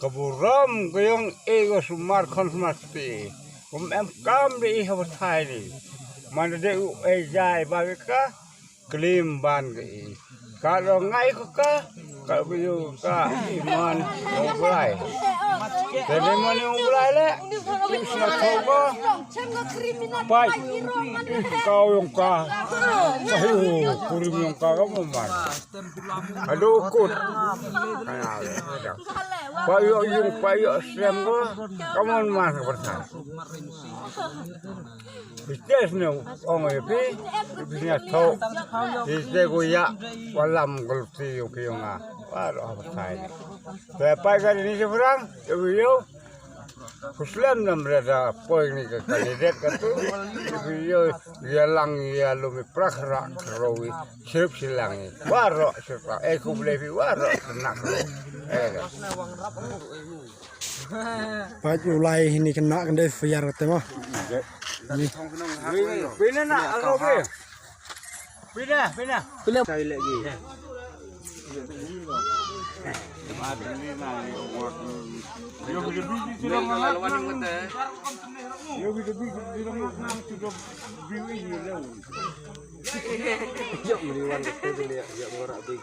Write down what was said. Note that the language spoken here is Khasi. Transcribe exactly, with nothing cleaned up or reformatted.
Ka burom ka jong i ka sumar khon sumar ti. Kum em kam de i ha batai ni. Man de u e jai ba ka klim ban ka i. Ka lo ngai ka ka ka bu yu ka i man u blai. Te ne man u blai le. Kim sna tho ko. Pai. Ka u yong ka. Ka hi u kurim yong ka ka man. Aduh kut. Payo yung payo sem ko. Kamu mas bersa. Bites ne ong ya pi. Bisnya tho. Bite ko ya. Walam gulti yung pi yung a. Waro apa sai. Saya pai ka ni seberang. Yo yo. Kuslem nam rada poi ni ka kandidet ka tu. Yo ya lang ya lumi prakra krowi. Sirip silang ni. Waro sirip. Eh kuble pi waro senak krowi. Eh. Pait u lai hini kena kende fiar te mo. Ni. Pina na alo be. Pina, pina. Pina. Sekali lagi. Yok meliwan kete dia, yok ngorak big.